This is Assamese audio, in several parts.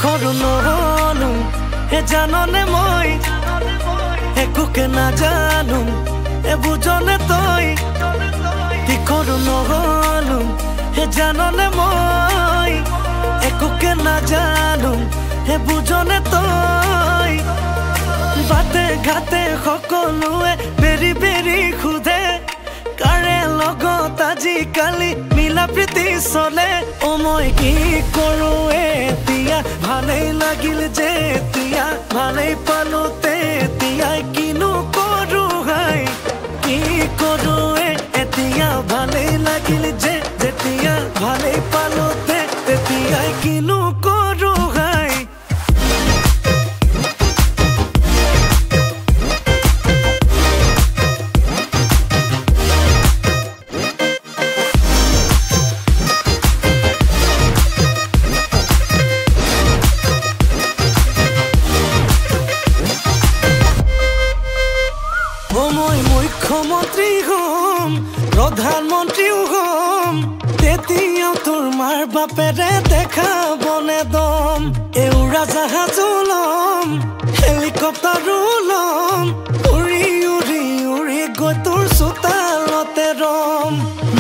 আখৰো নহলো হে জাননে মই একোকে নাজানো এ বুজনে তই তীখৰো নহলো হে জাননে মই একোকে নাজানো হে বুজনে তই বাটে ঘাটে সকলোৱে বেৰি বেৰি সোধে কাৰে লগত আজিকালি মিলা প্ৰীতি চলে অ মই কি কৰো এতিয়া ভালেই লাগিল যেতিয়া ভালেই পালো তেতিয়া কিনো কৰো হাই কি কৰো এতিয়া ভালেই লাগিল যে যেতিয়া ভালেই পালো তেতিয়া কিনো কৰো হাই মই মুখ্যমন্ত্ৰী হ'ম প্ৰধানমন্ত্ৰীও হ'ম তেতিয়াও তোৰ মাৰ বাপেৰে দেখাবনে দম এই উৰাজাহাজো ল'ম হেলিকপ্টাৰো ল'ম উৰি উৰি উৰি গৈ তোৰ চোতালতে ৰম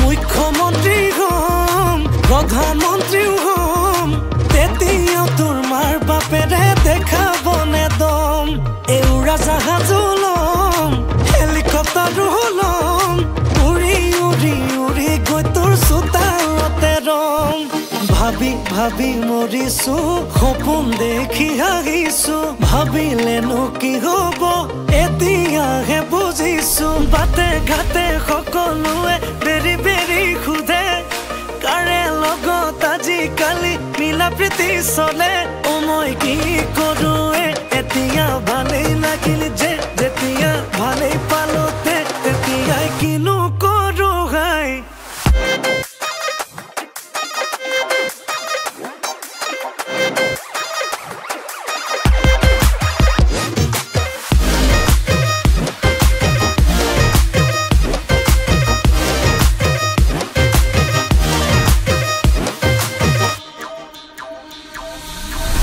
মুখ্যমন্ত্ৰী হ'ম প্ৰধানমন্ত্ৰীও হ'ম তেতিয়াও তোৰ মাৰ বাপেৰে দেখাবনে দম এই উৰাজাহাজো ল'ম হেলিকপ্টাৰো ল'ম উৰি উৰি উৰি গৈ তোৰ চোতালতে ৰম ভাবি ভাবি মৰিছো সপোন দেখি হাঁহিছো ভাবিলেনো কি হ'ব এতিয়াহে বুজিছো বাটে ঘাটে সকলোৱে বেৰি বেৰি সোধে কাৰে লগত আজিকালি মিলা প্ৰীতি চলে অ মই কি কৰো এতিয়া ভালেই লাগিল যে যেতিয়া ভালেই পালো তেতিয়াই কিনো কৰো হাই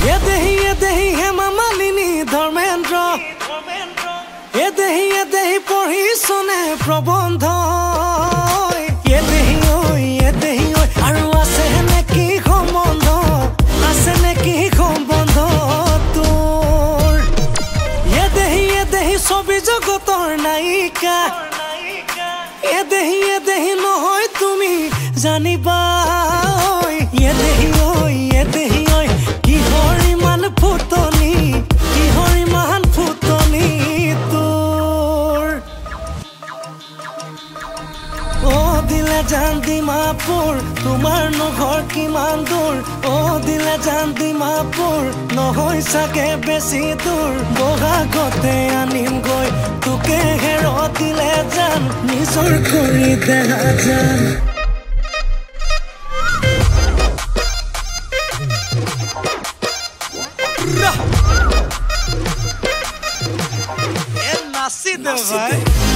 ये देही हेमा मालिनी धर्मेंद्र ये देही पढ़ी सुने प्रबंध ये देही ओ আৰু আছে নেকি সম্বন্ধ আছে নেকি সম্বন্ধ তোৰ ये দেহি ছবি জগতৰ নায়িকা ये দেহি নহয় তুমি জানিবা ये দেহি ঐ কিহৰ ইমান ফুটনি কিহৰ ইমান ফুটনি তোৰ অ দিলে জান ডিমাপুৰ তোমাৰ ঘৰ কিমান দূৰ অ দিলে জান ডিমাপুৰ নহয় চাগে বেছি দূৰ বহাগতে আনিম গৈ তোকে হেৰ দিলে জান নিজৰ কৰি দেহা জান নাচি দে ভাই।